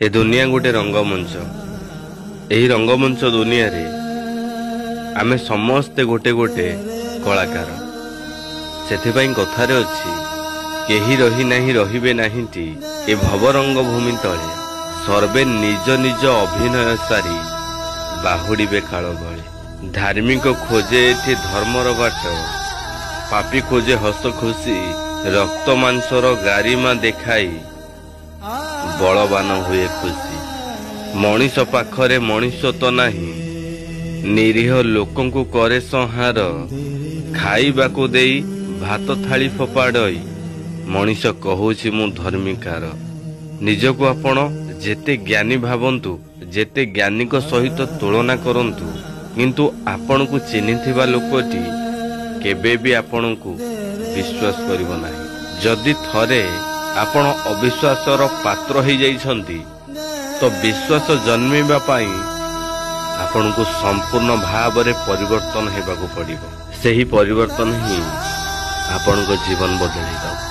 ଏ ଦୁନିଆ ଗୋଟେ ରଙ୍ଗମଞ୍ଚ। ଏହି ରଙ୍ଗମଞ୍ଚ ଦୁନିଆରେ ଆମେ ସମସ୍ତେ ଗୋଟେ ଗୋଟେ କଳାକାର। ସେଥିପାଇଁ କଥାରେ ଅଛି, କେହି ରହି ନାହିଁ ରହିବେ ନାହିଁଟି ଏ ଭବରଙ୍ଗ ଭୂମି ତଳେ, ସର୍ବେ ନିଜ ନିଜ ଅଭିନୟ ସାରି ବାହୁଡ଼ିବେ କାଳ ବଳେ। ଧାର୍ମିକ ଖୋଜେ ଏଠି ଧର୍ମର ବାଟ, ପାପି ଖୋଜେ ହସ ଖୁସି, ରକ୍ତ ମାଂସର ଗାରିମା ଦେଖାଇ ବଳବାନ ହୁଏ ଖୁସି। ମଣିଷ ପାଖରେ ମଣିଷତ୍ୱ ନାହିଁ, ନିରୀହ ଲୋକଙ୍କୁ କରେ ସଂହାର, ଖାଇବାକୁ ଦେଇ ଭାତ ଥାଳି ଫୋପାଡ଼ଇ ମଣିଷ କହୁଛି ମୁଁ ଧର୍ମିକାର। ନିଜକୁ ଆପଣ ଯେତେ ଜ୍ଞାନୀ ଭାବନ୍ତୁ, ଯେତେ ଜ୍ଞାନୀଙ୍କ ସହିତ ତୁଳନା କରନ୍ତୁ, କିନ୍ତୁ ଆପଣଙ୍କୁ ଚିହ୍ନିଥିବା ଲୋକଟି କେବେ ବି ଆପଣଙ୍କୁ ବିଶ୍ୱାସ କରିବ ନାହିଁ। ଯଦି ଥରେ ଆପଣ ଅବିଶ୍ୱାସର ପାତ୍ର ହେଇଯାଇଛନ୍ତି, ତ ବିଶ୍ୱାସ ଜନ୍ମିବା ପାଇଁ ଆପଣଙ୍କୁ ସମ୍ପୂର୍ଣ୍ଣ ଭାବରେ ପରିବର୍ତ୍ତନ ହେବାକୁ ପଡ଼ିବ। ସେହି ପରିବର୍ତ୍ତନ ହିଁ ଆପଣଙ୍କ ଜୀବନ ବଦଳେଇ ଦେବ।